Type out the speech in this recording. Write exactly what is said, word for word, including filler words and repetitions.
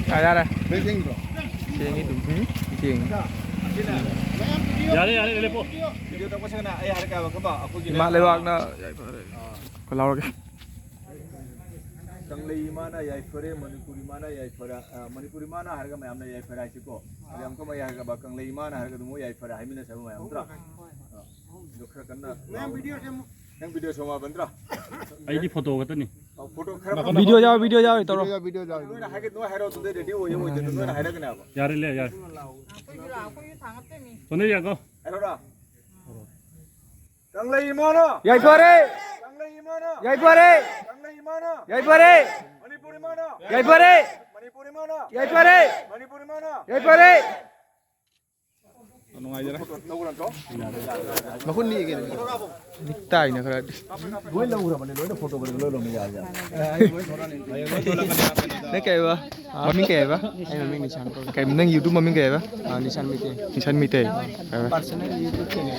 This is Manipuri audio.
ꯌꯥꯔꯦ, ꯌꯥꯔꯦ꯫ ꯕꯦꯛ ꯊꯦꯡꯗ꯭ꯔꯣ? ꯊꯦꯡꯉꯤ ꯑꯗꯨꯝ꯫ ꯎꯝ? ꯊꯦꯡꯉꯤ꯫ ꯌꯥꯔꯦ, ꯌꯥꯔꯦ, ꯂꯦꯞꯄꯣ꯫ ꯚꯤꯗꯤꯑꯣ ꯇꯧꯕꯁꯤꯅ ꯑꯩ ꯍꯥꯏꯔꯛꯀꯦ ꯍꯥꯏꯕ, ꯈꯪꯕ? ꯑꯩꯈꯣꯏꯒꯤ ꯏꯃꯥ ꯂꯩꯕꯥꯛꯅ ꯌꯥꯏꯐꯔꯦ꯫ ꯑꯥ꯫ ꯀꯣꯏ ꯂꯥꯎꯔꯒꯦ꯫ ꯀꯪꯂꯩ ꯏꯃꯥꯅ ꯌꯥꯏꯐꯔꯦ, ꯃꯅꯤꯄꯨꯔ ꯏꯃꯥꯅ ꯌꯥꯏꯐꯔꯦ, ꯑ, ꯃꯅꯤꯄꯨꯔ ꯏꯃꯥꯅ ꯍꯥꯏꯔꯒ ꯃꯌꯥꯝꯅ ꯌꯥꯏꯐꯔꯦ ꯍꯥꯏꯁꯤꯀꯣ꯫ ꯑꯗꯩ ꯑꯃꯨꯛꯀ ꯑꯃ ꯌꯥꯏꯐꯔꯦ, ꯀꯪꯂꯩ ꯏꯃꯥꯅ ꯍꯥꯏꯔꯒ ꯑꯗꯨꯝ ꯌꯥꯏꯐꯔꯦ ꯍꯥꯏꯃꯤꯟꯅꯁꯦ ꯍꯥꯏꯕ ꯃꯌꯥꯝ ꯅꯠꯇ꯭ꯔꯥ? ꯑ, ꯑꯗꯨ ꯈꯔ ꯀꯟꯅ ꯃꯌꯥꯝ ꯚꯤꯗꯤꯑꯣ ꯁꯦꯝꯃꯨ꯫ ꯅꯪ ꯚꯤꯗꯤꯑꯣ ꯁꯦꯝꯃꯣ ꯍꯥꯏꯕ ꯅꯠꯇ꯭ꯔꯥ? ꯑꯩꯗꯤ ꯐꯣꯇꯣ ꯈꯛꯇꯅꯤ꯫ ꯑ, ꯐꯣꯇꯣ ꯈꯔ ꯚꯤꯗꯤꯑꯣ ꯌꯥꯎ, ꯚꯤꯗꯤꯑꯣ ꯌꯥꯎꯔꯤ ꯇꯧꯔꯣ꯫ ꯚꯤꯗꯤꯑꯣ ꯌꯥꯎ, ꯚꯤꯗꯤꯑꯣ ꯌꯥꯎ꯫ ꯅꯣꯏꯅ ꯍꯥꯏꯒꯦ, ꯅꯣꯏ ꯍꯥꯏꯔꯛꯑꯣ ꯑꯗꯨꯗꯤ ꯔꯦꯗꯤ ꯑꯣꯏꯌꯦ ꯑꯣꯏꯗꯦ ꯑꯗꯨ ꯅꯣꯏꯅ ꯍꯥꯏꯔꯛꯀꯅꯦ ꯍꯥꯏꯕ꯫ ꯌꯥꯔꯦ, ꯂꯦ, ꯌꯥꯔꯦ꯫ ꯁꯣꯅꯤꯌꯥ ꯀꯣ꯫ ꯍꯥꯏꯔꯛꯑꯣꯔꯥ? ꯀꯪꯂꯩ ꯏꯃꯥꯅ! ꯌꯥꯏꯐꯔꯦ! ꯀꯪꯂꯩ ꯏꯃꯥꯅ! ꯌꯥꯏꯐꯔꯦ! ꯀꯪꯂꯩ ꯏꯃꯥꯅ! ꯌꯥꯏꯐꯔꯦ! ꯃꯅꯤꯄꯨꯔ ꯏꯃꯥꯅ! ꯌꯥꯏꯐꯔꯦ! ꯃꯅꯤꯄꯨꯔ ꯏꯃꯥꯅ! ꯌꯥꯏꯐꯔꯦ! ꯃꯅꯤꯄꯨꯔ ꯏꯃꯥꯅ! ꯌꯥꯏꯐꯔꯦ! ꯅꯨꯡꯉꯥꯏꯖꯔꯦ꯫ ꯃꯈꯨꯠ ꯅꯤꯛꯑꯦ ꯀꯩꯅꯣ꯫ ꯅꯤꯛ ꯇꯥꯏꯅ ꯈꯔꯗꯤ꯫ ꯂꯣꯏ ꯂꯧꯈ꯭ꯔꯕꯅꯦ, ꯂꯣꯏꯅ ꯐꯣꯇꯣ ꯂꯣꯏ ꯂꯧꯔꯝꯃꯦ, ꯌꯥꯔꯦ, ꯌꯥꯔꯦ꯫ ꯅꯪ ꯀꯩ ꯍꯥꯏꯕ? ꯃꯃꯤꯡ ꯀꯩ ꯍꯥꯏꯕ? ꯑꯩ ꯃꯃꯤꯡ ꯅꯤꯁꯥꯟ ꯀꯧꯏ꯫ ꯀꯩ, ꯅꯪ YouTube ꯃꯃꯤꯡ ꯀꯩ ꯍꯥꯏꯕ? ꯑꯥ, ꯅꯤꯁꯥꯟ ꯃꯩꯇꯩ꯫ ꯅꯤꯁꯥꯟ ꯃꯩꯇꯩ꯫ ꯑꯥ꯫ Personal YouTube channel꯫